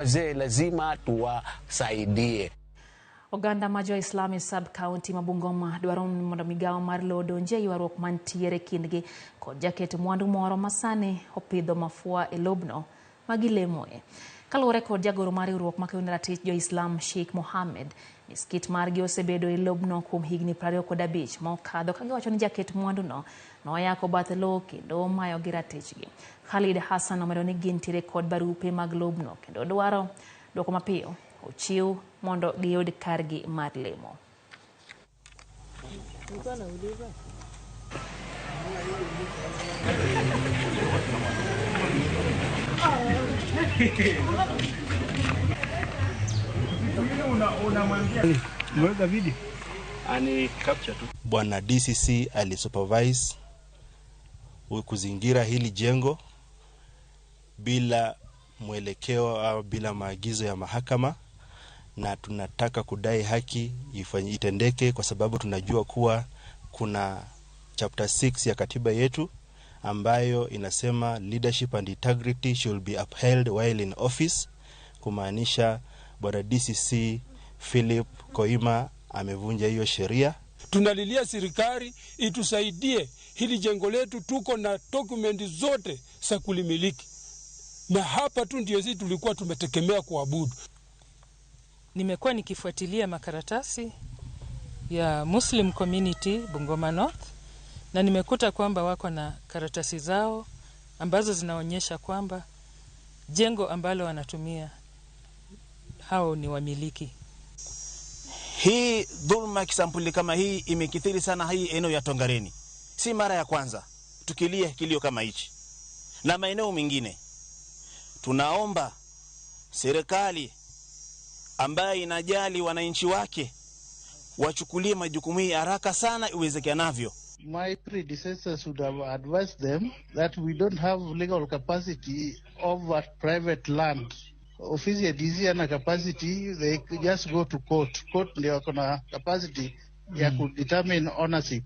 Wazee lazima tuwasaidie. Oganda ma jo-Islam e sub county ma Bungoma dwaro ni mondo migawo mar lowo odonji e ywaruok mantiere kindgi kod jaket mwandu moro ma sani opidho mafua e lobno ma gilemoe. Kaluwore kod jagoro mar riwruok makedo ne ratich jo-Islam Sheikh Mohammed, miskit margi osebedo e lobno kuom higni 25 mokadho ka giwacho ni jaket mwanduno noyako bath lowo kendo mayogi ratichgi. Khalid Hassan omedo ni gintiere kod barupe mag lobno kendo dwaro dwoko mapiyo ochiw mondo giyud kargi mar lemo. Bwana DCC alisupervise kuzingira hili jengo bila mwelekeo au bila maagizo ya mahakama, na tunataka kudai haki itendeke, kwa sababu tunajua kuwa kuna chapter 6 ya katiba yetu ambayo inasema leadership and integrity should be upheld while in office, kumaanisha bwana DCC Philip Koima amevunja hiyo sheria. Tunalilia serikali itusaidie hili jengo letu, tuko na dokumenti zote za kulimiliki, na hapa tu ndio sisi tulikuwa tumetegemea kuabudu. Nimekuwa nikifuatilia makaratasi ya Muslim Community Bungoma North na nimekuta kwamba wako na karatasi zao ambazo zinaonyesha kwamba jengo ambalo wanatumia hao ni wamiliki. Hii dhulma ya kisampuli kama hii imekithiri sana hii eneo ya Tongareni. Si mara ya kwanza tukilia kilio kama hichi na maeneo mengine. Tunaomba serikali ambaye inajali wananchi wake wachukulie majukumu hii haraka sana iwezekanavyo. My predecessors would have advised them that we don't have legal capacity over private land. Ofisi ya DC ana capacity, they just go to court. Court ndio wako na capacity ya kudetermine ownership.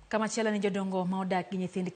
Kamachielo ni jodongo ma odak gi nyithind